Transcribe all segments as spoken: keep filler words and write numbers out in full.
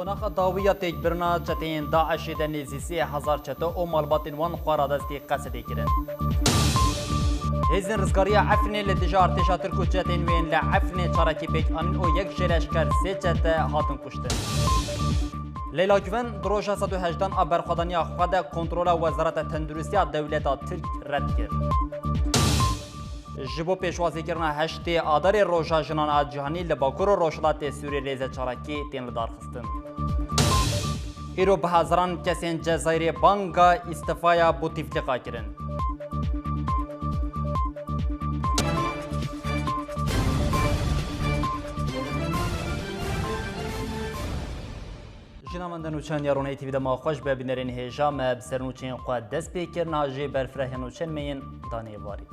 Qonaxa dawî ya têkbirina çeteyên DAIŞê de nêzî sê hezar çete û malbatên wan xwe radestî Qesedê kirin. Hêzên rizgariya Efrînê li dijî artêşa Tirk û çeteyên wê yên li Efrînê çalakî pêk anîn û yek jêleşker sê çete hatin kuştin. Leyla Guven di roja sed û hejdehan a berxwedaniya xwe de kontrola Wezareta Tenduristiya Dewleta Tirk red kir. Ji bo pêşwazîkirina heştê Adarê Roja Jinan a Cîhanî li Bakur û Rojhilatê Sûriyê rêze çalakî tên lidarxistin. Îro bi hezaran kesên Cezayirê banga îstifaya Bouteflika kirin. Ji navenda nûçeyan ya Ronahî T V de ma xweş be, bînerên hêja me bi ser nûçeyên xwe dest pê kir, niha jî berfirehên nûçeyên me yên danê êvarî.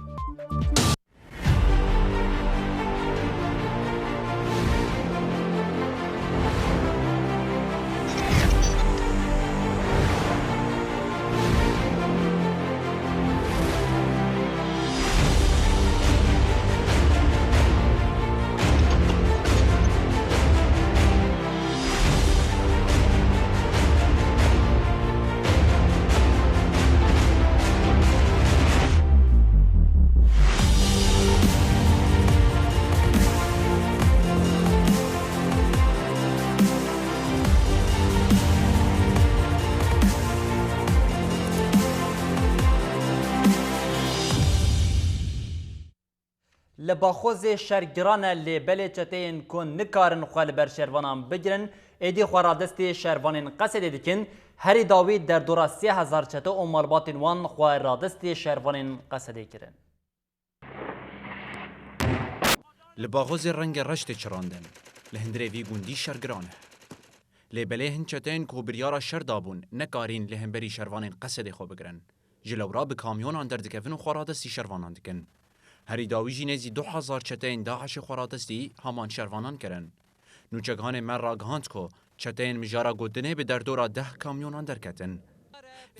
Li Baxozê şer giran e, lê belê çeteyên ku nikarin xwe li ber şervanan bigirin, êdî xwe radestî şervanên Qesedê dikin, herî dawî derdora sê hezar çete û malbatên wan xwe radestî şervanên Qesedê kirin. Li Baxozê rengê reş tê çirandin. Li hundirê vî gundî şer giran e. Lê belê hin çeteyên ku biryara şer dabûn, nekarîn li hemberî şervanên Qesedê xwe bigirin. Ji lewra bi kamyonan derdikevin û xwe radestî şervanan dikin. Herî dawî jî nêzî du hezar çeteyên DAIŞê xwe radestî haman şervanan kirin. Nûçeganê me ragihand ku çeteyên mijara gotinê bi derdora deh kamyonan derketin.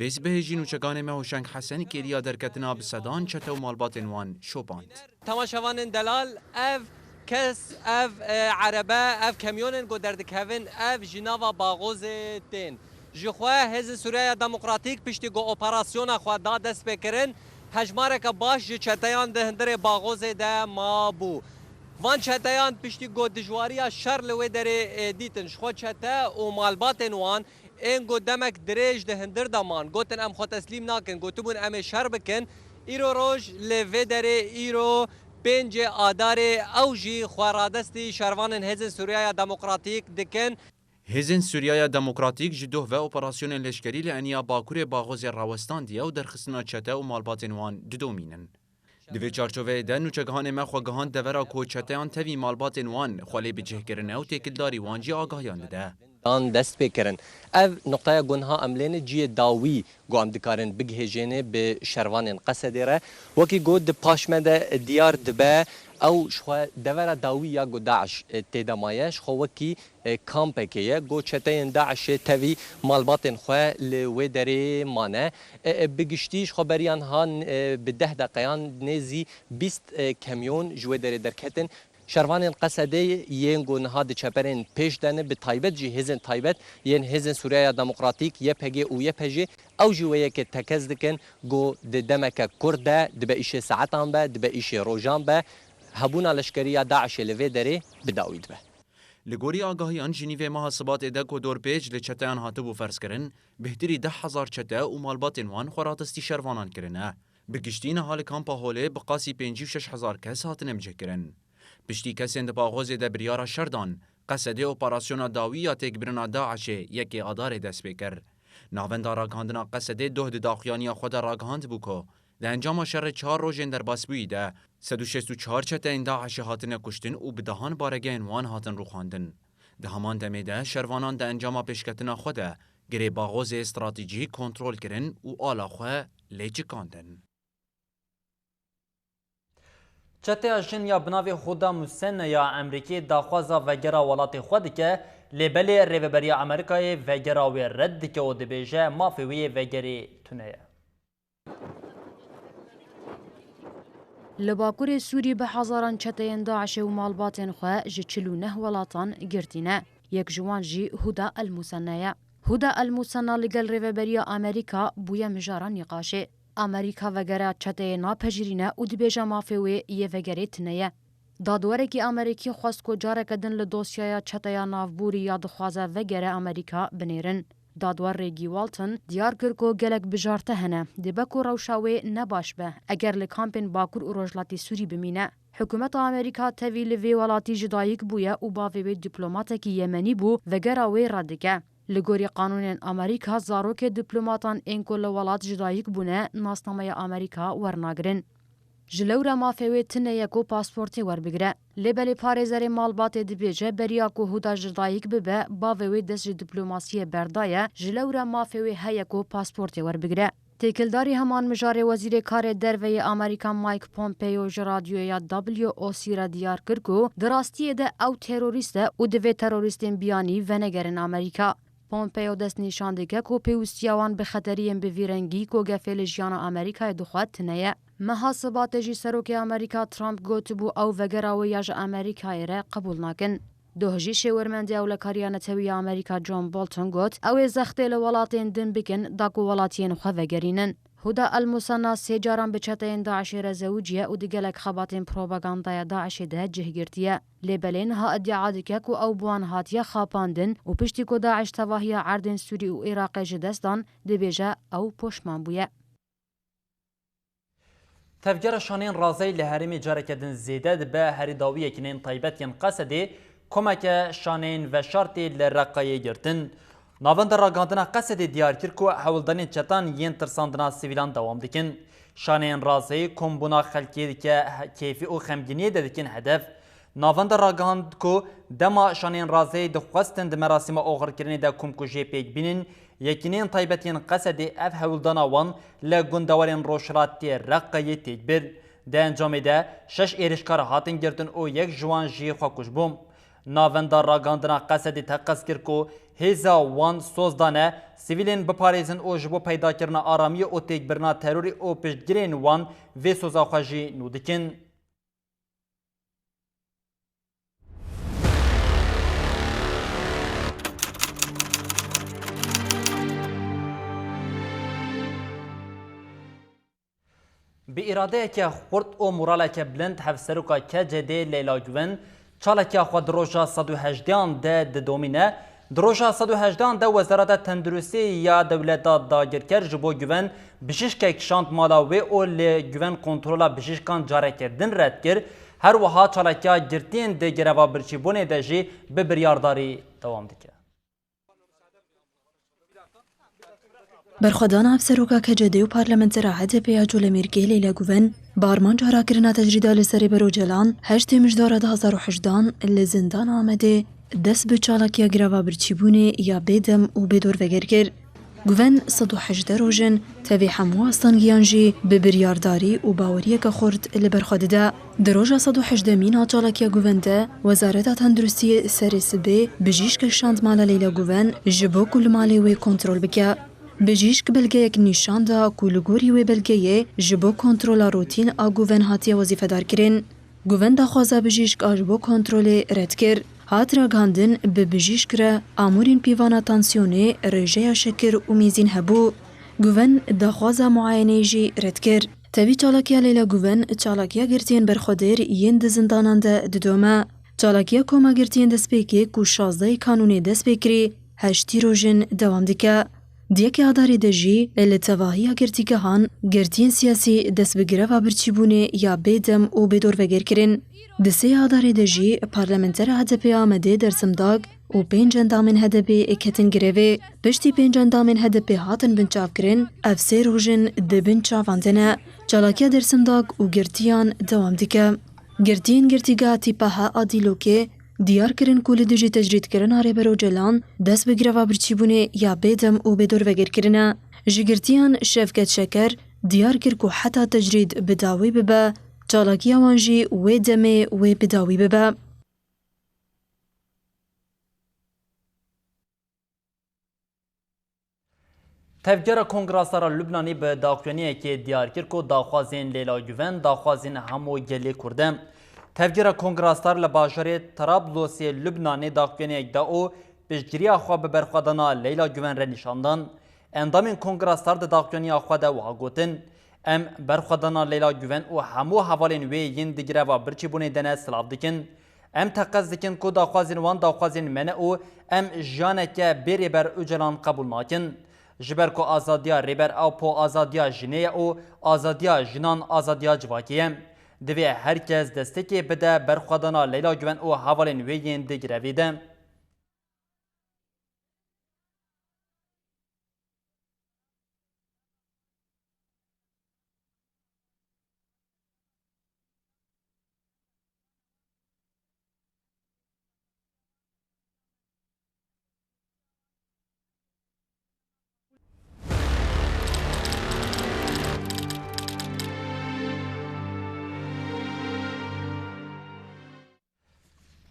Vê sibehê jî nûçeganê me Hoşeng Hesenî kêliya derketina bi sedan çete û malbatên wan şopand. Temaşevanên delal, ev kes, ev, e, erebe, ev kamyonên ku derdikevin, ev ji nava Baxozê tên. Ji xwe Hêzên Sûriyeya Demokratîk piştî ku operasyona xwe da destpêkirin, hejmareke baş ji çeteyan di hundirê Baxozê de mabû. Van çeteyan piştî ku dijwariya şer li wê derê, e, dîtin, ji xwe çete û malbatên wan ên ku demek dirêj di hundir de man, gotin, em xwe teslîm nakin, gotibûn, em ê şer bikin. Îro roj li vê derê, îro pêncê Adarê, ew jî xwe radestî şervanên Hêzên Sûriyeya Demokratîk dikin. Hêzên Sûriyeya Demokratîk ji doh ve operasyonên leşkerî li eniya bakurê Baxozê rawestandiye û derxistina çete û malbatên wan didomînin. Di vê çarçoveyê de nûçegihanê me xwe gihand devera ku çeteyan tevî malbatên wan xwe lê bi cih kirine û têkildarî wan jî agahiyan dide. Dan dest pê kirin. Ev nuqteya ku niha em lê ne cihê dawî ku em dikarin bigihêjêne bi şervanên Qesedê re. Wekî ku di paş me de diyar dibe, ew ji xwe devera dawî ya ku DAIŞ tê de maye, ji xwe wekî e, kampekê ye. Got çeteyên DAIŞê tevî malbatên xwe li wê derê mane. E, e, bi giştî ji xwe beriya niha, e, bi deh deqeyan nêzî bîst, e, kemyon ji wê derê derketin. Şervanên Qesedê yên ku niha di çeperên pêş de ne, bi taybet jî hêzên taybet yên Hêzên Sûriyeya Demokratîk, Y P G û Y P J, ew jî wê yekê tekez dikin ku di demeke kurt de, dibe îşê saetan be, dibe îşê rojan be, hebûna leşkeriya DAIŞê li vê derê bi dawî dibe. Li gorî agahiyan, Jinîvê meha Sibatê de ku dorpêç li çeteyan hatibû ferzkirin, bêhtirî deh hezar çete û malbatên wan xwe radestî şervanan kirine. Bi giştî niha li kampa Holê bi qasî pêncî û şeş hezar kes hatine bicihkirin. Piştî kesên di Baxozê de biryara şer dan, Qesedê operasyona dawî ya têkbirina DAIŞê yekê Adarê dest pê kir. Navenda ragihandina Qesedê doh di daxuyaniya xwe de ragihandibû ku, di encama şerê çar rojên derbasbûyî de sed û şêst û çar çeteyên DAIŞê hatine kuştin û bi dehan baregehên wan hatin rûxandin. Di heman demê de şervanan di encama pêşketina xwe de girê Baxozê stratejî kontrol kirin û ala xwe lê çikandin. Çeteya jin ya bi navê Huda Musenna ya Emerîkê daxwaza vegera welatê xwe dike, lê belê Rêveberiya Amerîkayê vegera wê red dike û dibêje mafê wê yê vegerê tune ye. Li Bakurê Sûrî bi hezaran çeteyên DAIŞê û malbatên xwe ji çil û neh welatan girtî ne. Yek ji wan jî Huda El Musenna ye. Huda El Musenna li gel rêveberiya Amerîka bûye mijara nîqaşê. Amerîka vegera çeteyê napejirîne û dibêje mafê wê yê vegerê tune ye. Dadwerekî Amerîkî xwest ku careke din li dosyaya çeteya navbûrî ya dixwaze vegere Amerîka binêrin. Dadwer Reggie Walton diyar kir ku gelek bijarte hene, dibe ku rewşa wê ne baş be, eger li kampên Bakur û Rojhilatî Sûrî bimîne. Hikûmeta Amerîka tevî li vê welatî ji dayik bûye û bavê wê dîplomatekî Yemenî bû, vegera wê red dike. Li gorî qanûnên Amerîka, zarokê dîplomatan ên ku li welat ji dayik bûne, nasnameya Amerîka wernagirin. Ji lewra mafê wê tune ye ku pasportê werbigire. Lê belê parêzerê malbatê dibêje beriya ku Huda ji dayik bibe, bavê wê dest ji dîplomasiyê berdaye, ji lewra mafê wê heye ku pasportê werbigire. Têkildarî heman mijarê Wezîrê Karê Derve yê Amerîka Mike Pompeo ji radyoya W O C re diyar kir ku di rastiyê de ew terorîst e û divê terorîstên biyanî venegerin Amerîka. Pompeo destnîşan dike ku pêwîstiya wan bi xeteriyên bi vî rengî ku gefê li jiyana Amerîkayê dixwe tune ye. Meha Sibatê jî Serokê Amerîka Trump gotibû ew vegera wê ya ji Amerîkayê re qebûl nakin. Doh jî şêwirmendê ewlekariya netewî ya Amerîka John Bolton got, ew ê zextê li welatên din bikin da ku welatiyên xwe vegerînin. Huda El Musanna sê caran bi çeteyên DAIŞê re zewiciye û di gelek xebatên propagandaya DAIŞê de cih girtiye. Lê belê niha îdia dike ku ew bi wan hatiye xapandin û piştî ku DAIŞ tevahiya erdên Sûrî û Iraqê ji dest dan, dibêje ew poşman bûye. Tevgera şaneyên razeyî li herêmê careke din zêde dibe, herî dawî yekîneyên taybet yên Qesedê komeke şaneyên veşartî li Reqayê girtin. Navenda ragihandina Qesedê diyar kir ku hewldanên çetan yên tirsandina sivîlan dewam dikin. Şaneyên razeyî kombûna xelkê dike kêfî û xemgîniyê de dikin hedef. Navenda ragihand ku dema şaneyên razeyî dixwestin di merasîma oxirkirinê de komkujiyê pêk bînin, yekîneyên taybet yên Qesedê ev hewldana wan li gundewarên rojhilatê Reqayê têk bir. Di encamê de şeş êrişkar hatin girtin û yek ji wan jî xwekuş bû. Navenda ragihandina Qesedê teqez kir ku hêza wan soz dane sivîlên biparêzin û ji bo peydakirina aramiyê û têkbirina terorê û piştgirên wan vê soza xwe jî nû dikin. Bi îradeyeke xurt û moraleke bilind Hevseroka K C D Leyla Guven çalakiya xwe di roja sed û hejdehan de didomîne. Di roja sed û hejdehan de Wezareta Tenduristiyê ya dewleta dagirker ji bo Guven bijîşkek şand mala wê û li Guven kontrola bijîşkan careke din red kir. Her wiha çalakiya girtiyên di greva birçîbûnê de jî bi biryardarî dewam dike. Berxwedana Hevseroka K C D û parlamentera H D P ya Colemêrgê Leyla Guven, bi armanca rakirina tecrîda li serê Bero Celan, heştê Mijdara du hazar û hejdehan li zindana Amedê dest bi çalakiya greva birçîbûnê ya bêdem û bêdorveger kir. Guven sed û hejdeh roj in, tevî hemû astangiyan jî bi biryardarî û baweriyeke xurt li ber xwe dide. Di roja sed û hejdemîn a çalakiya Guven de, Wezareta Tenduristiyê serê sibê bijîşkek şand mala Leyla Guven ji bo ku li malê wê kontrol bike. Bijîşk belgeyek nîşan da ku li gorî wê belgeyê ji bo kontrola rotîn a Guven hatiye wezîfedarkirin. Guven daxwaza bijîşk a ji bo kontrolê red kir. Hat ragihandin, bi bijîşk re amûrên pîvana tansiyonê, rêjeya şekir û mêzîn hebû. Guven daxwaza muayeneyê jî red kir. Tevî çalakiya Leyla Guven, çalakiya girtiyên berxwedêr yên di zindanan de didome. Çalakiya koma girtiyên destpêkê ku şazdehê Kanûnê dest pê kirî, heştî roj in dewam dike. Di yekê Adarê de jî li tevahiya girtîgehan girtiyên siyasî dest bi greva birçîbûnê ya bêdem û bêdorveger kirin. Di sê Adarê de jî parlamentera H D P Amedê Dersim Dag û pênc endamên H D Pê ketin grevê. Piştî pênc endamên H D Pê hatin binçavkirin, ev sê roj in di bin çavan de ne. Çalakiya Dersim Dag û girtiyan dewam dike. Girtiyên girtîgeha Tîpa H a Dîlokê diyar kirin ku li dijî tecrîdkirina Rêber Ocalan dest bi greva birçîbûnê ya bêdem û bêdorveger kirine. Ji girtiyan Şevket Şeker diyar kir ku heta tecrîd bi dawî bibe, çalakiya wan jî wê demê wê bi dawî bibe. Tevgera Kongra Sara Lubnanê bi daxuyaniyekê diyar kir ku daxwazên Leyla Guven daxwazên hemû gelê Kurd e. Tevgera Kongra Sar li bajarê Trablosê Lubnanê daxuyaniyek da û piştgiriya xwe bi berxwedana Leyla Guven re nîşan dan. Endamên Kongra Star di daxuyaniya xwe de wiha gotin, Em berxwedana Leyla Guven û hemû hevalên wê yên di greva birçîbûnê de ne silav dikin. Em teqez dikin ku daxwazên wan daxwazên me ne û em jiyaneke bê Rêber Ocalan qebûl nakin. Ji ber ku azadiya Rêber Apo azadiya jinê ye û azadiya jinan azadiya civakê ye. Divê her kes destekê bide berxwedana Leyla Guven û hevalên wê yên di grevê de.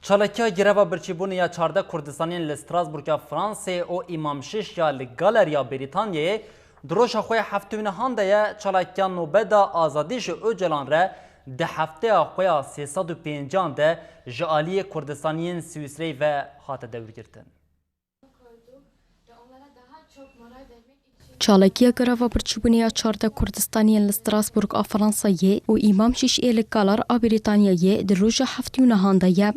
Çalakiya greva birçîbûnê ya çardeh Kurdistaniyên li Strasbourg ya Fransê û Îmam Şiş ya li Galeriya Brîtanyayê di roja xwe ya heftê û nehan de ye. Çalakiya nobeda azadî ji Ocalan re di hefteya xwe ya sê sed û pêncan de ji aliyê Kurdistaniyên Swîsreyê ve hate dewrgirtin. Çalakiya greva birçîbûnê ya çardeh Kurdistaniyên li Strasbourg a Fransayê û Îmam Şîş ê li Galar a Brîtanyayê di roja heftê û nehan de ye.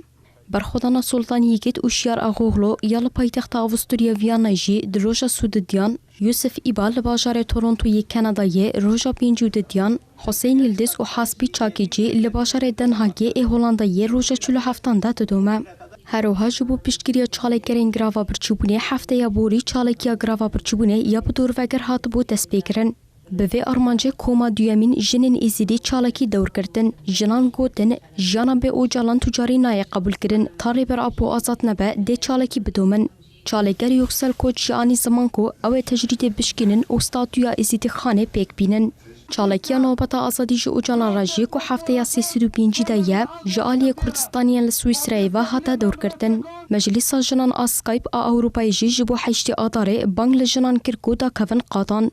Berxwedana Sultan Yîgit û Şiyar Axoglu ya li paytexta Avusturya Viyana jî di roja sî û dudiyan, Yusuf Îbal li bajarê Torontoyê Kanadayê roja pêncî û dudiyan, Huseyîn Yildiz û Hasbî Çakîcî li bajarê Den Haagê ê Holandayê roja çil û heftan de didome. Her wiha ji bo piştgiriya çalakgerên greva birçîbûnê hefteya borî çalakiya greva birçîbûnê ya bi dorveger hatibû destpêkirin. Bi vê armancê koma duyemîn jinên Êzidî çalakî dewr girtin. Jinan gotin, jiyana bê Ocalan tu carî nayê qebûlkirin, ta Rêber Apo azad nebe dê çalakî bidomin. Çalakger Yoksel Koç jî anî ziman ku ew ê tecrîdê bişkînin û statûya Êzîdî Xanê pêk bînin. Çalakiya nobeta azadî ji Ocalan re jî ku hefteya sê sed û pêncî de ye, ji aliyê Kurdistaniyên li Swîsreyê ve hate dewrgirtin. Meclîsa Jinan a Skype a Ewropayê jî ji bo heştê Adarê bang li jinan kir ku dakevin qadan.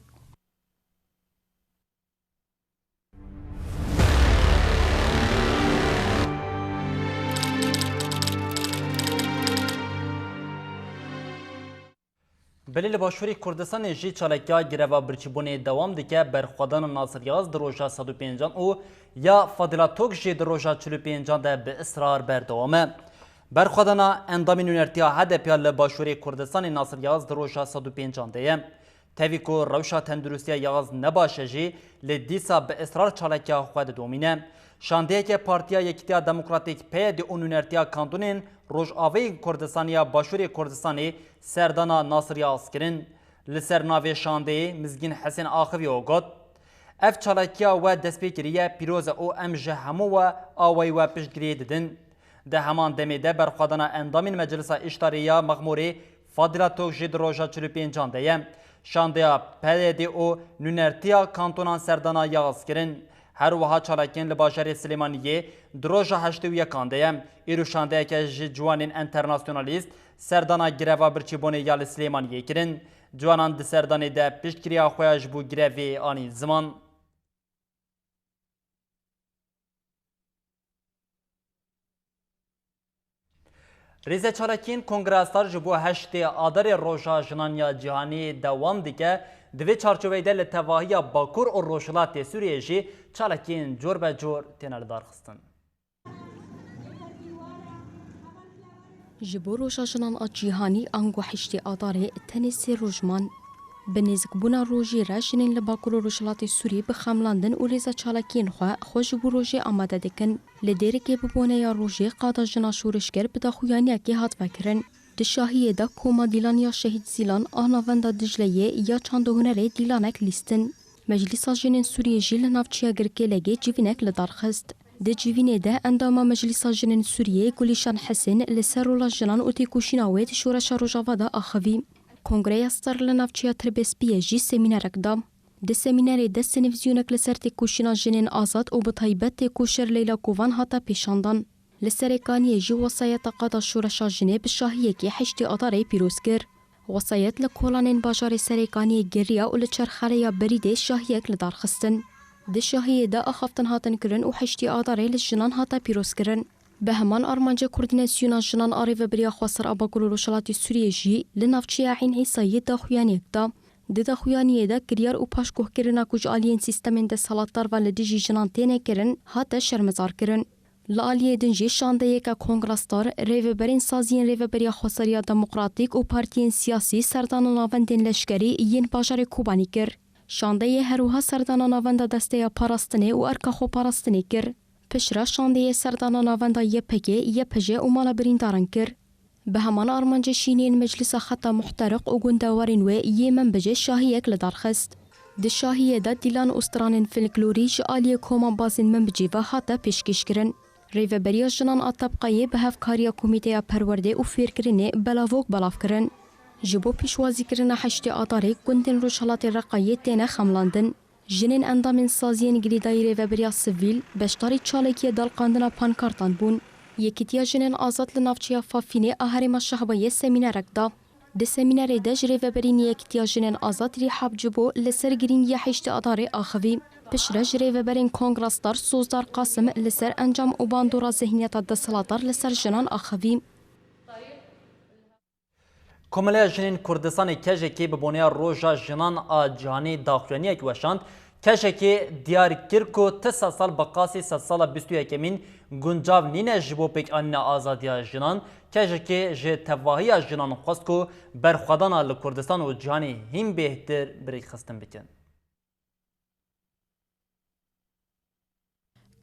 Belê li Başûrê Kurdistanê jî çalakiya greva birçîbûnê dewam dike. Berxwedana Nasir Yaz di roja sed û pêncan û ya Fadila Tok jî di roja çil û pêncan de bi israr berdewam e. Berxwedana endamê nûnertiya H D P ya li Başûrê Kurdistanê Nasir Yaz di roja sed û pêncan de ye. Tevî ku rewşa tenduristiya Yaz ne baş e jî, lê dîsa bi israr çalakiya xwe didomîne. Şandeyeke Partiya Yekîtiya Demokratîk, P Y D û nûnertiya kantonên Rojavayê Kurdistanê ya Başûrê Kurdistanê serdana Nasir Yaz kirin. Li ser navê şandeyê Mizgîn Hesên axivî û got, Ev çalakiya we dest pê kiriye, pîroz e û em ji hemû we awayî we piştgiriyê didin. Di heman demê de berxwedana endamên Meclisa Îştarê ya Mexmûrê Fadila Tok jî di roja çil û pêncan de ye. Şandeya P Y D û nûnertiya kantonan serdana Yaz kirin. Her wiha çalakiyên li bajarê Silêmaniyê di roja heştê û yekan de ye. Îro şandeyeke ji ciwanên enternasyonalîst serdana greva birçîbûnê ya li Silêmaniyê kirin. Ciwanan di serdanê de piştgiriya xwe ya ji bo grevê anî ziman. Rêze çalakiyên Kongra Star ji bo heştê Adarê Roja Jinan ya Cîhanî dewam dike. Di vê çarçoveyê de li tevahiya Bakur û Rojhilatê Sûriyê jî çalakiyên cor be cor têne lidarxistin. Ji bo Roja Jinan a Cîhanî ango heştê Adarê tenê sê roj man. Bi nêzikbûna rojê re jinên li Bakur û Rojhilatê Sûriyê bi xemlandin û rêza çalakiyên xwe, xwe ji bo rojê amade dikin. Li Dêrikê bi boneya rojê qada jina şoreşger bi daxuyaniyekê hat vekirin. Di şahiyê de koma dîlan ya Şehîd Zîlan a navenda Dicleyê ya çand û hunerê dîlanek lîstin. Meclîsa Jinên Sûriyê jî li navçeya Girkêlegê civînek li dar xist. Di civînê de endama Meclîsa Jinên Sûriyê Gulîşan Hesên li ser rola jinan û têkoşîna wê di şoreşa Rojava de axivî. Kongreya Star li navçeya Tirbespiyê jî semînerek da. Di semînerê de sinivizyonek li ser têkoşîna jinên azad û bi taybet têkoşer Leyla Kovan hate pêşandan. Li Serêkaniyê jî wesayeta qada şoreşa jinê bi şahiyekê heştê Adarê pîroz kir. Wesayet li kolanên bajarê Serêkaniyê geriya û li çerxeleya Berîdê şahiyek li dar xistin. Di şahiyê de axaftin hatin kirin û heştê Adarê li jinan hate pîrozkirin. Bi heman armancê koordînasyona jinan a Rêveberiya Xweser a Bakur û Rojhilatê Sûriyê jî li navçeya Eyn Îsayê daxuyaniyek da. Di daxuyaniyê de kiryar û paşguhkirina ku ji aliyên sîstemên desthilatdar ve li dijî jinan têne kirin, hate şermezarkirin. Li aliyê din jî şandeyeke kongrasdar, rêveberên saziyên Rêveberiya Xweseriya Demokratîk û partiyên siyasî serdana navendên leşkerî yên bajarê Kobanî kir. Şandeyê her wiha serdana navenda Desteya Parastinê û Erka Xweparastinê kir. Piştre şandeyê serdana navenda Y P G, Y P J û mala birîndaran kir. Bi heman armancê şînên Meclisa Xeta Muhtariq û gundewarên wê yê Menbicê şahiyek li dar xist. Di şahiyê de dîlan û stranên folklorî ji aliyê koma bazên Menbicê ve hate pêşkêşkirin. Rêveberiya jinan a Tebqayê bi hevkariya Komîteya Perwerdê û Fêrkirinê belavok belav kirin. Ji bo pêşwazîkirina heştê Adarê gundên Rojhilatê Reqayê têne xemlandin. Jinên endamên saziyên girêdayî Rêveberiya Sivîl beşdarî çalakiyê dalqandina pankartan bûn. Yekîtiya Jinên Azad li navçeya Fafînê a herêma Şehbayê semînerek da. Di semînerê de ji rêveberîn Yekîtiya Jinên Azad Rîhab Cibo li ser girîngiya heştê Adarê axivî. Piştre ji rêveberên Kongrasdar Sozdar Qasim li ser encam û bandora zihniyeta desthilatdar li ser jinan axivî. Komeleya Jinên Kurdistanê, K J K, bi boneya Roja Jinan a Cîhanî daxuyaniyek weşand. K J K diyar kir ku ti sedsal bi qasî sedsala bîst û yekemîn guncav nîne ji bo pêkanîna azadiya jinan. K J K ji tevahiya jinan xwest ku berxwedana li Kurdistan û cîhanê hîn bêhtir bi rêkxistin bikin.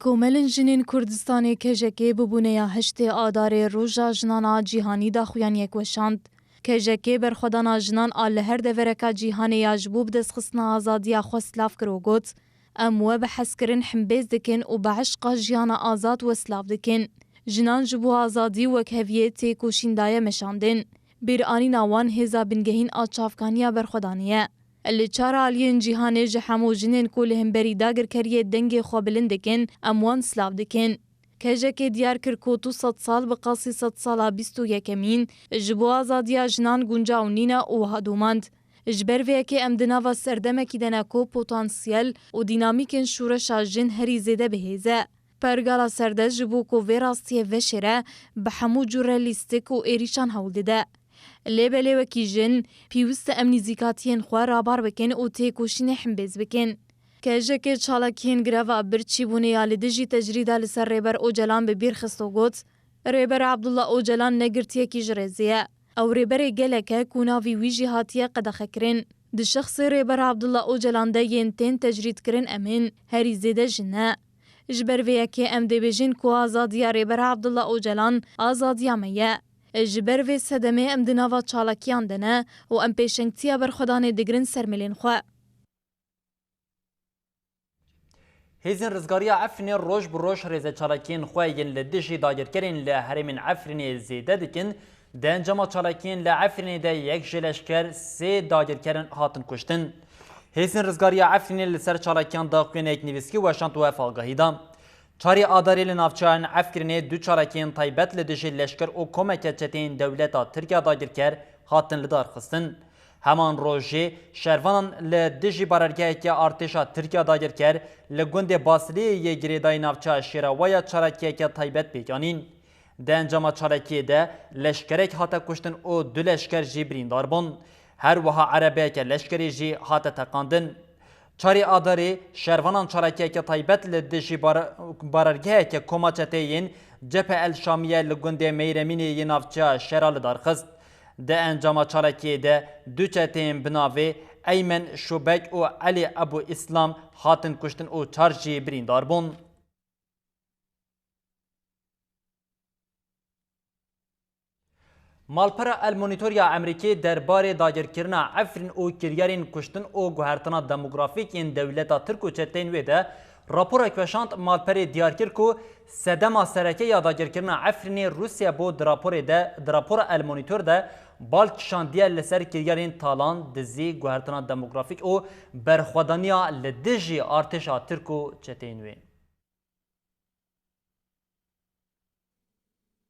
Komelên Jinên Kurdistanê, K J K, bi boneya heştê Adarê Roja Jinan a Cîhanî daxuyaniyek weşand. K J K berxwedana jinan a li her devereka cîhanê ya ji bo bidestxistina azadiya xwe silav kir û got, Em we bi hezkirin himbêz dikin û bi eşqa jiyana azad we silav dikin. Jinan ji bo azadî û wekheviyê têkoşîn daye meşandin. Bîranîna wan hêza bingehîn a çavkaniya berxwedanê ye. Li çar aliyên cîhanê ji hemû jinên ku li hemberî dagirkeriyê dengê xwe bilind dikin, em wan silav dikin. K J K diyar kir ku tu sedsal bi qasî sedsala bîst û yekemîn ji bo azadiya jinan guncaw nîne û wiha domand, Ji ber vê yekê em di nava serdemekî de ne ku potansiyel û dînamîkên şoreşa jin herî zêde bi hêz e. Pergala serdest ji bo ku vê rastiyê veşêre, bi hemû cure lîstik û êrîşan hewl dide. Lê belê wekî jin, pêwist e em nîzîkatiyên xwe rabar bikin û têkoşînê himbêz bikin. K J K çalakiyên greva birçîbûnê ya li dijî tecrîda li ser Rêber Ocalan bi bîr xist û got, Rêber Abdullah Ocalan ne girtiyekî ji rêzê ye. Ew rêberê gelek e ku navê wî jî hatiye qedexekirin. Di şexsê Rêber Abdullah Ocalan de yên tên tecrîdkirin em ên, herî zêde jin ne. Ji ber vê yekê em dê bêjin ku azadiya Rêber Abdullah Ocalan azadiya me ye. Ji ber vê sedemê em di nava çalakiyan de ne û em pêşengtiya berxwedanê digirin ser milên xwe. Hêzên Rizgariya Efrînê roj bi roj rêzeçalakiyên xwe yên li dijî dagirkerên li herêmên Efrînê zêde dikin. Di encama çalakiyên li Efrînê de yek ji leşker sê dagirkerin hatin kuştin. Hêzên Rizgariya Efrînê li ser çalakiyan daxuyaniyek nivîskî weşand û ev agahî da. Çarê Adarê li navçeyan Efrînê du çalakiyên taybet li dijî leşker û komeke çeteyên dewleta Tirk ya dagirker hatin lidarxistin. Heman rojê şervanan li dijî barergeheke artêşa Tirk ya dagirker li gundê Basiliyê yê girêdayî navçeya Şêrawaya çalakiyeke taybet pêk anîn. Di encama çalakiyê de leşkerek hate kuştin û du leşker jî birîndar bûn. Her wiha erebeyeke leşkerî jî hate teqandin. Çarê Adarê şervanan çalakiyeke taybet li dijî bar-, barergeheke koma çeteyên Cephe El Şamiye li gundê Meyremînê yê navçeya Şera li dar xist. Di encama çalakiyê de du çeteyên bi navê Eymen Şubek û Elî Ebû Îslam hatin kuştin û çar jî birîndar bûn. Malpera El Monitor ya Amerîkê derbarê dagirkirina Efrîn û kiryarên kuştin û guhertina demografîk yên dewleta Tirk û çeteyên wê de raporek weşand. Malperê diyar kir ku sedema sereke ya dagirkirina Efrînê Rûsya bû. Di raporê de, di rapora El Monitor de bal kişandiye li ser kiryarên talan, dizî, guhertina demografîk û berxwedaniya li dijî artêşa Tirk û çeteyên wê.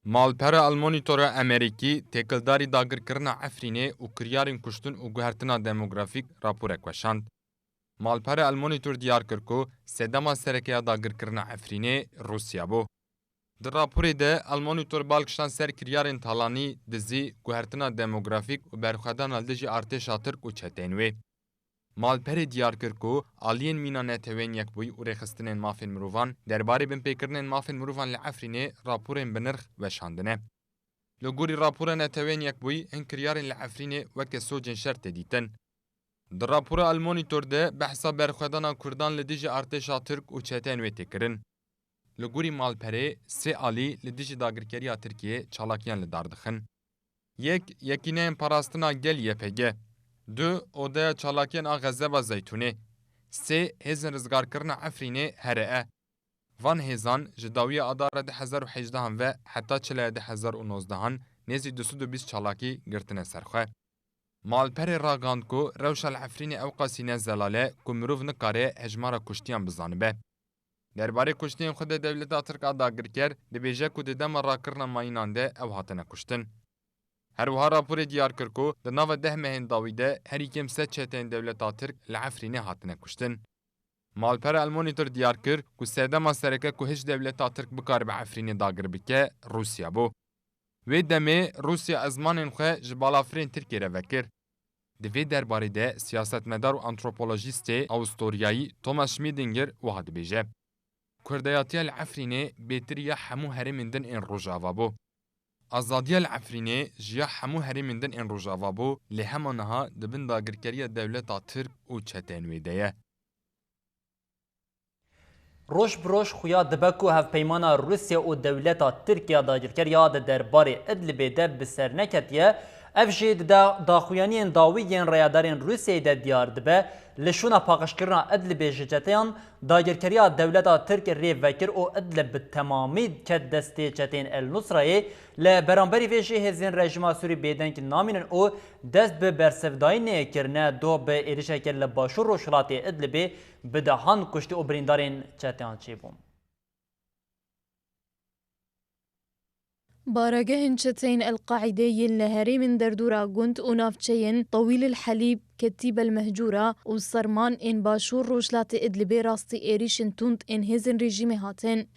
Malpera El Monitor a Amerîkî têkildarî dagirkirina Efrînê û kiryarên kuştin û guhertina demografîk raporek weşand. Malpera El Monitor diyar kir ku sedema sereke ya dagirkirina Efrînê Rûsya bû. Di raporê de El Monitor bal kişand ser kiryarên talanî, dizî, guhertina demografîk û berxwedana li dijî artêşa Tirk û çeteyên wê. Malperê diyar kir ku aliyên mîna Neteweyên Yekbûyî û Rêxistinên Mafên Mirovan derbarê binpêkirinên mafên mirovan li Efrînê raporên bi nirx weşandine. Li gorî rapora Neteweyên Yekbûyî, hin kiryarên li Efrînê weke socên şer tê dîtin. Di rapora El Monitor de behsa berxwedana Kurdan li dijî artêşa Tirk û çeteyên wê tê kirin. Li gorî malperê, sê alî li dijî dagirkeriya Tirkiyê çalakiyan li dar dixin. Yek, Yekîneyên Parastina Gel, Y P G. Du, Odeya Çalakiyan a Xezeba Zeytûnê. Sê, Hêzên Rizgarkirina Efrînê, H R E. Van hêzan ji dawiya Adara du hezar û hejdehan ve heta Çileya du hezar û nozdehan nêzî du sed û bîst çalakî girtine ser xwe. Malperê ragihand ku rewşa li Efrînê ewqasî ne zelal e ku mirov nikare hejmara kuştiyan bizanibe. Derbarê kuştiyên xwe de dewleta Tirk a dagirker dibêje ku di dema rakirina mayînan de ew hatine kuştin. Her wiha raporê diyar kir ku di nava deh mehên dawî de herî kêm sed çeteyên dewleta Tirk li Efrînê hatine kuştin. Malpera El Monitor diyar kir ku serdema sereke ku hiş dewleta Tirk bikaribe Efrînê dagir bike, Rûsya bû. Wê demê Rûsya ezmanên xwe ji balafirên Tirkiyê re vekir. Di vê derbarê de siyasetmedar û antropolojîstê Awistoryayî Thomas Schmidinger wiha dibêje, Kurdayatiya li Efrînê bêtir ya hemû herêmên din ên Rojava bû. Azadiya li Efrînê ji ya hemû herêmên din ên Rojava bû, lê hema niha di bin dagirkeriya dewleta Tirk û çeteyên wê de ye. Roj bi roj xuya dibe ku hevpeymana Rûsya û dewleta Tirk ya dagirker ya di derbarê Idlibê de bi ser neketiye, ev jî di da-, daxuyaniyên dawî yên rêyadarên Rûsyayê de diyar dibe, li şûna paqijkirina Idlibê ji çeteyan dagirkeriya dewleta Tirk rê vekir û Idlib bi temamî ket destê çeteyên El Nusrayê, li beramberî vê jî hêzên rejîma Sûrî bêdeng namînin û dest bi bersivdayînê kirine, doh bi êrişeke li başûr rojhilatê Idlibê bi dehan kuştî û birîndarên çeteyan çêbûn. Baragehên çeteyên El-Qaîdê yên li herêmên derdora gund û navçeyên Tewîl el-Helîb, Ketîb el-Mehcûra û Serman ên başûr rojhilatê Idlibê rastî êrîşên tund ên hêzên rejîmê hatin.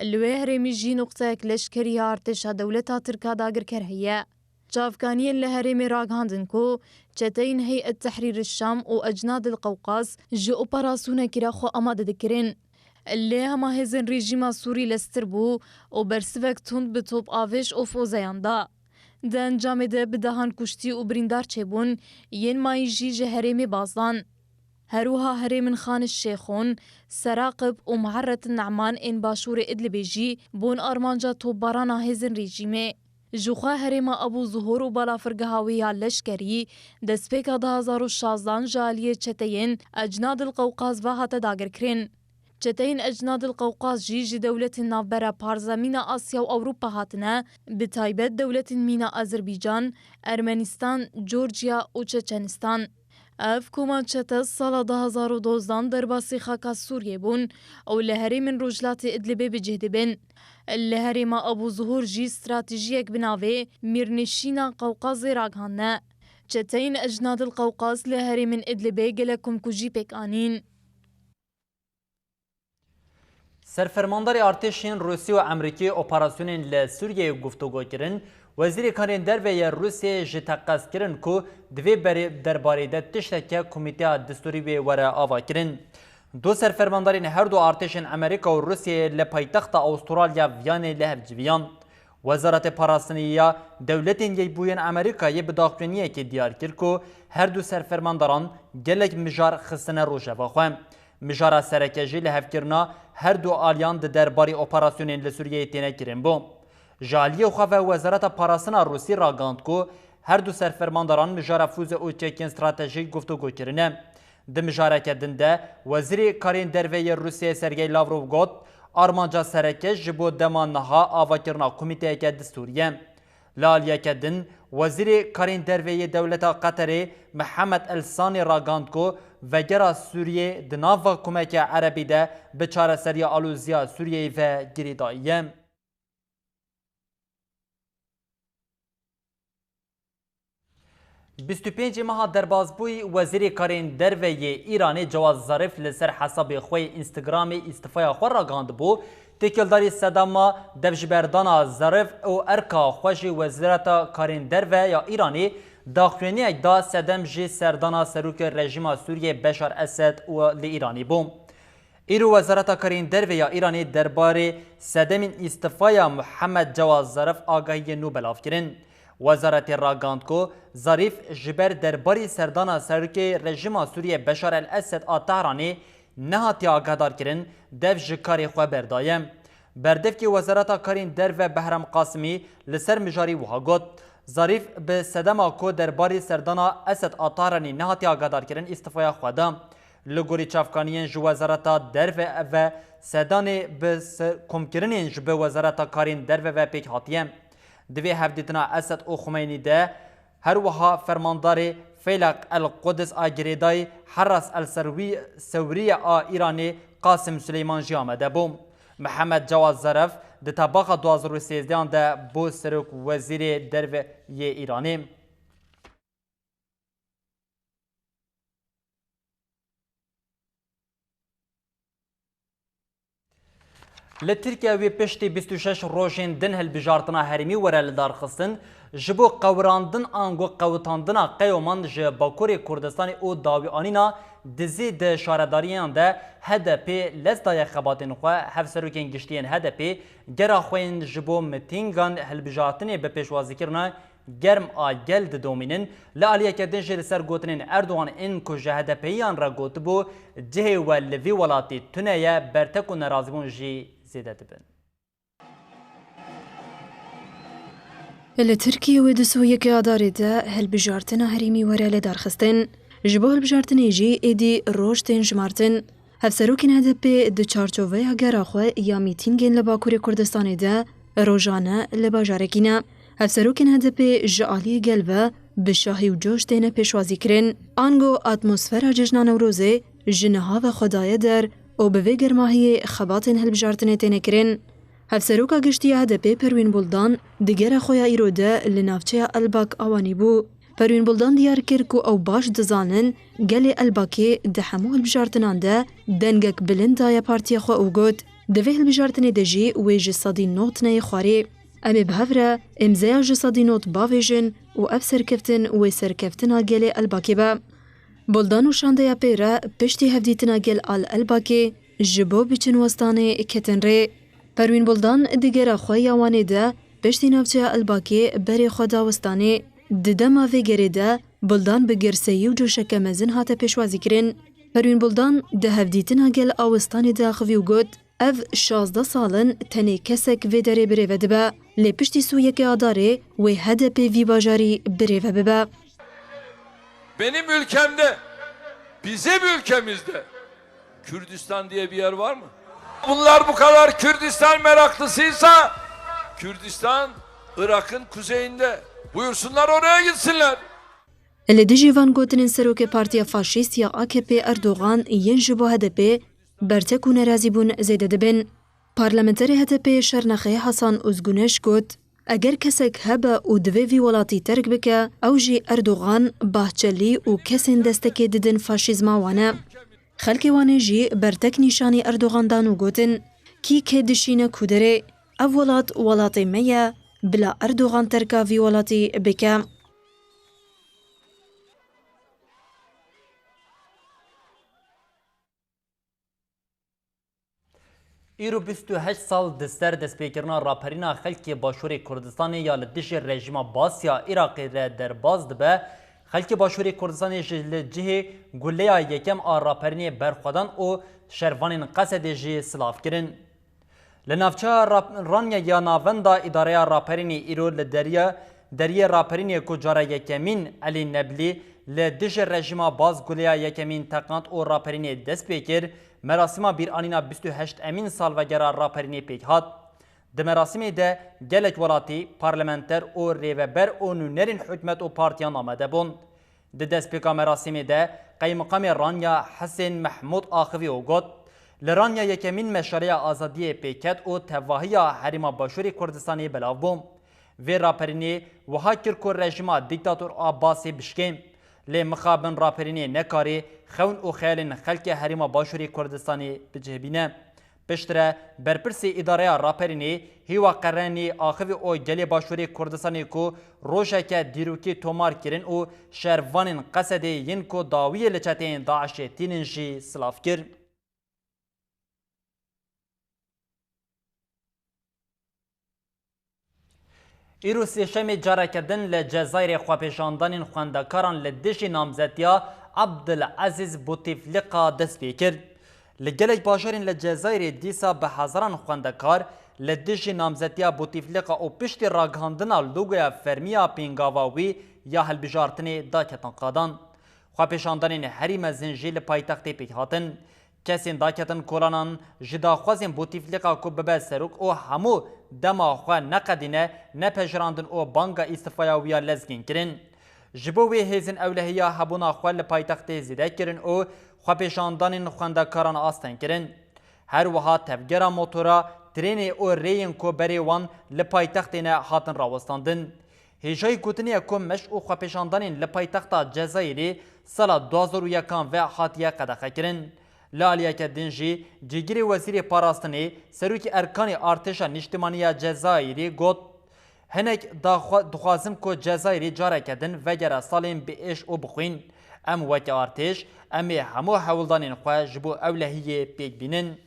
Li wê herêmî jî nuqteyek leşkerî ya artêşa dewleta Tirk a dagirker heye. Çavkaniyên li herêmê ragihandin ku çeteyên Heyet Tehrîr Şam û Ecnad el Qewqaz ji operasyonekî re xwe amade dikirin. Lê hema hêzên rejîma Sûrî lestir bû û bersivek tund bi topavêj û fozeyan da. Di encamê de bi dehan kuştî û birîndar çêbûn, yên mayî jî ji herêmê baz dan. Her wiha herêmên Xan Şêxûn, Seraqib û Muherret Ne'man ên başûrê Idlibê jî bûn armanca topbarana hêzên rejîmê. Jixwe herêma Ebû Zuhûr û balafirgeha wê ya leşkerî destpêka du hazar û şazdan ji aliyê çeteyên Ecnad el Qewqaz ve hate dagirkirin. Çeteyên Ecnad el Qewqaz jî ji dewletên navbera parzemîna Asya û Ewropa hatine, bi taybet dewletên mîna Azerbaycan, Ermenistan, Georgia û Çeçenistan. Ev koma çete sala du hazar û dozdan derbasî xaka Sûriyê bûn û li herêmên rojhilatê Idlibê bi cih dibin. Li herêma Ebû Zuhûr jî stratejiyek bi navê Mîrnişîna Qewqazê ragihandine. Çeteyên Ecnad el Qewqaz li herêmên Idlibê gelek komkujî pêk anîn. Serfermandarê artêşên Rûsî û Emerîkî operasyonên li Sûriyeyê guftûgo kirin, Wezîrê Karên Derve yê Rûsiyê ji teqez kirin ku di vê berê-, derbarê de tişteke Komîteya Distûrî wê were avakirin. Du serfermandarên her du artêşên Emerîka û Rûsiyeyê li paytexta Awistralya Viyanê li hev civiyan. Wezaretê Parastinê ya Dewletên Yekbûyên Emerîkayê bi daxuyaniyekê diyar kir ku her du serfermandaran gelek mijar xistine rojeva xwe. Mijara sereke jî lihevkirina her du aliyan di derbarê operasyonên li Sûriyeyê têne kirin bû. Ji aliyê xwe ve Wezareta Parastina Rûsî ragihand ku her du serfermandaran mijara fûze û çekên stratejîk guftûgo kirine. Di mijareke din de Wezîrê Karên Derve yê Rûsiyê Sergey Lavrov got, armanca sereke ji bo dema niha avakirina komîteyeke distûrî ye. Li aliyeke din, Wezîrê Karên Derve yê Dewleta Qeterê Mihemed El Sanî ragihand ku vegera Sûriyê di nava komeke erebî de bi çareseriya aloziya Sûriyeyê ve girêdayî ye. Bîst û pêncê meha derbasbûyî, Wezîrê Karên Derve yê Îranê Cewad Zarîf li ser hesabê xwe yê Instagramê îstifaya xwe ragihandibû. Têkildarî sedema devjiberdana Zarîf û erka xwe ji Wezareta Karên Derve ya Îranê daxuyaniyek da, sedem jî serdana serokê rejîma Sûriyê Beşar Esed û li Îranê bû. Îro Wezareta Karên Derve ya Îranê derbarê sedemên îstifaya Muhammed Cewad Zarîf agahiyê nû belav kirin. Wezaretê ragihand ku Zarîf ji ber derbarî serdana serokê rejîma Sûriyê Beşar el Esed a Tehranê nehatiye agahdarkirin, dev ji karê xwe berdaye. Berdevkê Wezareta Karên Derve Behram Qasimî li ser mijarî wiha got, Zarîf bi sedema ku derbarî serdana Esed a Tahranî nehatiye agahdarkirin îstifaya xwe da. Li gorî çavkaniyên ji Wezareta Derve ve sedanê bi se-, komkirinên ji bi Wezareta Karên Derve ve pêk hatiye. Di vê hevdîtina Esed û Xumeynî de her wiha fermandarê Feylaq el Quds a girêdayî Herras el Serwî-, Sewriye a Îranê Qasim Suleyman jî amade bû. Mihemed Cewad Zarif di tebaxa du hazar û sêzdehan de bû serok wezîrê derve yê Îranê. Li Tirkiye wê piştî bîst û şeş rojên din hilbijartina herêmî were lidarxistin, ji bo qewirandin ango qewitandina qeyoman ji Bakurê Kurdistanê û dawîanîna dizî di şaredariyan de H D P lez daye xebatên xwe. Hevserokên giştî yên H D P gera xwe yên ji bo mitîngan hilbijartinê bi pêşwazîkirina germ a gel didomînin. Li aliyeke din jî li ser gotinên Erdogan ên ku ji H D P'yiyan re gotibû, cihê we li vî welatî tune ye, bertek û nerazîbûn jî zêde dibin. Li Tirkiye wê du sed û yekê Adarê de hilbijartina herêmî were lidarxistin. Ji bo hilbijartinê jî êdî roj tên jimartin. Hevserokên H D P di çarçoveya gera xwe ya mîtîngên li Bakurê Kurdistanê de rojane li bajarekî ne. Hevserokên H D P ji aliyê gel ve bi şahî û coş têne pêşwazîkirin. Ango atmosfera cejna Newrozê ji niha ve xwe daye der û bi vê germahiyê xebatên hilbijartinê têne kirin. Hevseroka giştî ya H D P Perwîn Buldan di gera xwe ya îro de li navçeya Elbak awanî bû. Perwîn Buldan diyar kir ku ew baş dizanin gelê Elbakê di hemû hilbijartinan de dengek bilind daye partiya xwe û got, di vê hilbijartinê de jî wê ji sedî nod neyê xwarê. Em ê bi hev re îmzeya ji sedî nod bavêjin û ev serkeftin wê serkeftina gelê Elbakê be. Buldan û şandeya pê re piştî hevdîtina gel a li Elbakê ji bo biçin westanê ketin rê. Perwîn Buldan di gera xwe ya Wanê de piştî navçeya Elbakê berê xwe da westanê. Di dema vê gerê de Buldan bi girseyî û coşeke mezin hate pêşwazîkirin. Perwîn Buldan di hevdîtina gel a westanê de axivî û got, Ev şazdeh sal in tenê kesek vê derê birêve dibe. Lê piştî sî û yekê Adarê wê H D P vî bajarî birêve bibe. Benim ülkemde, bizim ülkemizde Kürdistan diye bir yer var mı? Bunlar bu kadar Kürdistan meraklısıysa Kürdistan Irak'ın kuzeyinde. Buyursunlar oraya gitsinler. Li dijî van gotinên serokê partiya faşîst ya A K P Erdogan yên ji bo H D P bertek û nerazîbûn zêde dibin. Parlamenterê H D P Şernexê Hasan Ozguneş got, Eger kesek hebe û divê vî welatî terk bike, ew jî Erdogan, Bahçelî û kesên destekê didin faşîzma wan e. Xelkê Wanê jî bertek nîşanî Erdogan dan û gotin, Kî kê dişîne ku derê? Ev welat welatê me ye, bila Erdogan terka vî welatî bike. Îro bîst û heşt sal di ser destpêkirina raperîna xelkê Başûrê Kurdistanê ya li dijî rejîma Baas ya Iraqê re derbas dibe. Xelkê Başûrê Kurdistanê ji li cihê guleya yekem a raperînê berxwedan û şervanên Qesedê jî silav kirin. Li navçeya Rap-, Ranya ya Navenda îdareya raperînê îro li deriya, deriyê raperînê ku cara yekemîn Elî Neblî li dijî rejîma Baas guleya yekemîn teqand û raperînê dest pê kir, merasîma bîranîna bîst û heşt emîn salvegera raperînê pêk hat. Di merasîmê de gelek welatî, parlamenter û rêveber û nûnerên hikûmet û partiyan amade bûn. Di destpêka merasîmê de Qeymiqamê Ranya Hisên Mehmûd axivî û got, Li Ranya yekemîn meşaleya azadiyê pêk ket û tevahiya Herêma Başûrê Kurdistanê belav bû. Vê raperînê wiha kir ku rejîma dîktator Abbasê bişkê. Lê mixabin raperînê nekarê xewn û xeyalên xelkê Herêma Başûrê Kurdistanê bi cih bîne. Piştre berpirsê îdareya raperînê Hîwa Qerenî axivî û gelê Başûrê Kurdistanê ku rojeke dîrokî tomar kirin û şervanên Qesedê yên ku dawiyê li çeteyên DAIŞê tînin jî silav kir. Îro sêşemê careke din li Cezayirê xwepêşandanên xwendekaran li dijî namzetiya Abdulaziz Bouteflika dest pê kir. Li gelek bajarên li Cezayirê dîsa bi hezaran xwendekar li dijî namzetiya Bouteflika û piştî ragihandina logoya fermî ya pêngava wî ya hilbijartinê daketin qadan. Xwepêşandanên herî mezin jî li paytextê pêk hatin. Kesên daketin kolanan ji daxwazên Bouteflika ku bibe serok û hemû dema xwe neqedîne, nepejirandin û banga îstîfaya wî ya lezgîn kirin. Ji bo wê hêzên ewlehiya hebûna xwe li paytextê zêde kirin û xwepêşandanên xwendekaran asteng kirin. Her wiha tevgera motora, trênê û rêyên ku berê wan li paytextê ne hatin rawestandin. Hêjayî gotinê ye ku meşq û xwepêşandanên li paytexta Cezayirê sala du hazar û yekan ve hatiye qedexekirin. Li aliyeke din jî cîgirê Wezîrê Parastinê, Serokê Erkanê Artêşa Nîştimanî ya Cezayirê got, Hinek daxwa-, dixwazin ku Cezayirê careke din vegere salên bi êş û bixwîn. Em weke artêş, em ê hemû hewldanên xwe ji bo ewlehiyê pêk bînin.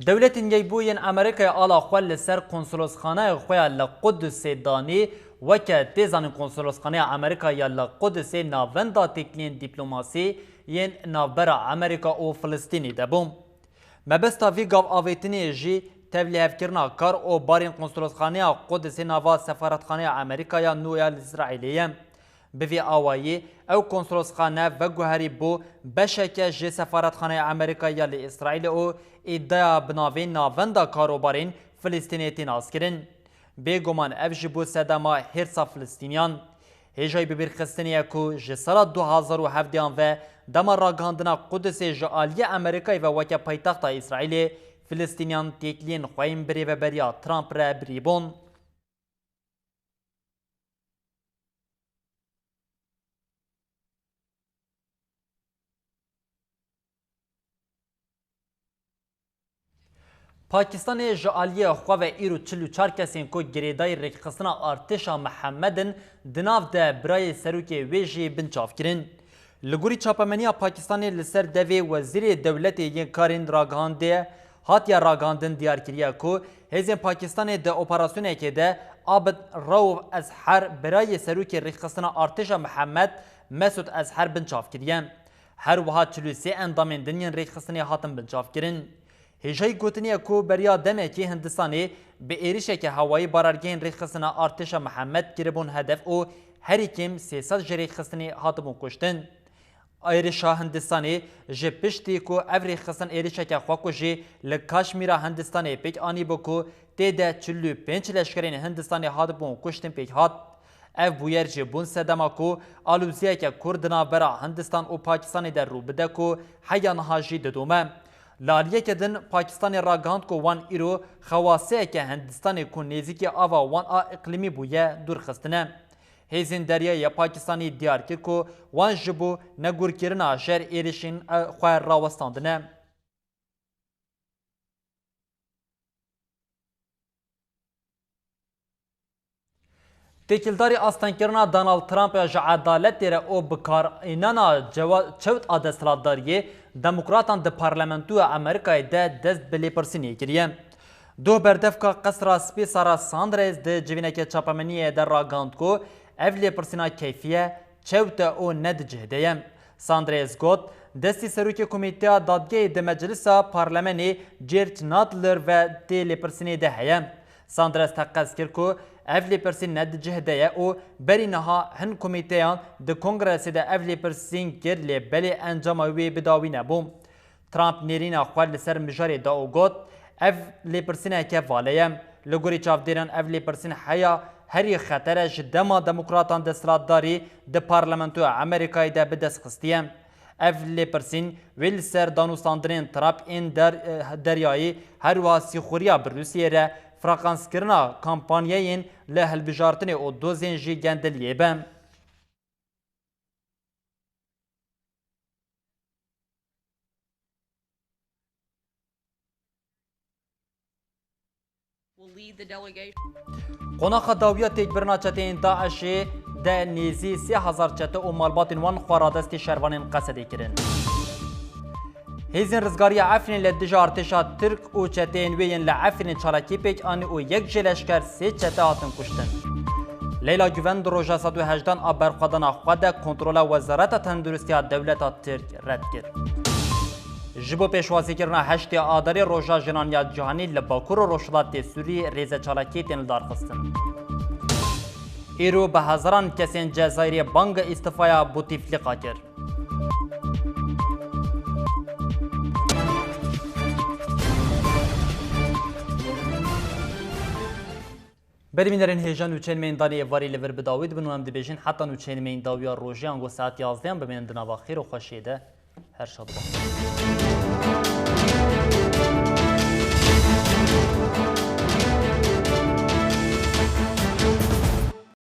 Dewletên Yekbûyî yên Amerîkayê ala xwe li ser konsolosxaneyê xwe ya li Qudusê danî, weke tê zanîn konsolosxaneya Amerîka ya li Qudusê navenda têkiliyên dîplomasî yên navbera Amerîka û Filistînê de bû. Mebesta vî gavavêtinê jî tevlihevkirina kar û barên konsolosxaneya Qudusê nava sefaretxaneya Amerîka ya nû ya li Îsraîlê ye. Bi vî awayî ew konsolosxane veguherî bû beşeke ji sefaretxaneya Amerîka ya li Îsraîlê û îdaya bi navê navenda karobarên Filistînê tê naskirin. Bêguman ev jî bû sedema hêrsa Filistîniyan. Hêjayî bibîrxistinê ye ku ji sala du hazar û hevdehan ve dema ragihandina Qudusê ji aliyê Amerîkayê ve weke paytexta Îsraîlê, Filistîniyan têkiliyên xwe yên bi rêveberiya Trump re birî bûn. Pakistanê ji aliyê xwe ve îro çil û çar kesên ku girêdayî rêkxistina artêşa Mihemed in, di nav de birayê serokê wê jî binçav kirin. Li gorî çapemeniya Pakistanê li ser devê wezîrê dewletê yên karên ragihandê hatiye ragihandin diyar kiriye ku hêzên Pakistanê di operasyonekê de Abid Rauf Ezher birayê serokê rêkxistina artêşa Mihemed Mesûd Ezher binçav kiriye. Her wiha çil û sê endamên din yên rêkxistinê hatin binçavkirin. Hêjayî gotinê ye ku beriya demekê Hindistanê bi êrişeke hewayî barargehên rêkxistina artêşa Mihemed kiribûn hedef û herî kêm sê sed ji rêkxistinê hatibûn kuştin. Êrişa Hindistanê ji piştî ku ev rêkxistin êrişeke xwekujî li Kaşmîra Hindistanê pêk anîbû ku tê de çil û pênc leşkerên Hindistanê hatibûn kuştin pêk hat. Ev bûyer jî bûn sedema ku aloziyeke kûr di navbera Hindistan û Pakistanê de rû bide ku heya niha jî didome. Li aliyeke din Pakistanê ragihand ku wan îro xewaseyeke Hindistanê ku nêzîkî ava wan a îqlîmî bûye dûr xistine. Hêzên deryayê ya Pakistanî diyar kir ku wan ji bo negûrkirina jer êrişên xwe rawestandine. Têkildarî astengkirina Donald Trump ya ji edaletê re û bikarînana cewa-, çewt a desthilatdariyê demokratan di parlamentoya Amerîkayê de dest bi lêpirsînê kiriye. Doh berdevka Qesra Spî Sarah Sanders di civîneke çapemeniyê de ragihand ku ev lêpirsîna keyfî ye, çewt e û ne di cih de ye. Sanders got, destî serokê komîteya dadgehê di meclisa parlemenê Jerry Nadler ve tê lêpirsînê de heye. Sanders teqez kir ku ev lêpirsîn ne di cih de ye û berî niha hin komîteyan di kongresê de ev lêpirsîn kir, lê belê encama wê bi dawî nebû. Trump nêrîna xwe li ser mijarê da û got, Ev lêpirsîneke vale ye. Li gorî çavdêran ev lêpirsîn heya herî xeter e ji dema demokratan desthilatdarî di parlamentoya Amerîkayê de bi dest xistiye. Ev lêpirsîn wê li ser danûstandinên trap ên der-, deryayî, her wiha sîxuriya bi Rûsiyê re, freqanskirina kampanyayên li hilbijartinê û dozên jî gendeliyê be. Qonaxa dawiya têkbirina çeteyên DAIŞê de nêzî sê hezar çete û malbatên wan xwe radestî şervanên Qesedê kirin. Hêzên rizgariya Efrînê li dijî artêşa Tirk û çeteyên wê yên li Efrînê çalakî pêk anî û yek ji leşker sê çete hatin kuştin. Leyla Güven di roja sed û hejdan a berxwedana xwe de kontrola Wezareta Tenduristiya Dewleta Tirk red kir. Ji bo pêşwazîkirina heştê Adarê Roja Jinan ya Cîhanî li Bakur û Rojhilatê Sûrî rêzeçalakiyê tên lidarxistin. Îro bi hezaran kesên Cezayirê banga îstifaya Bouteflîqa kir. Berî bînerên hêja nûçeyên meyîndanê êvarî li vir bi dawî dibin û em dibêjin heta nûçeyên meyîndawiya rojê ango saet yazdeyan bimînin di nava xêr û xweşiyê de. Her şad ban.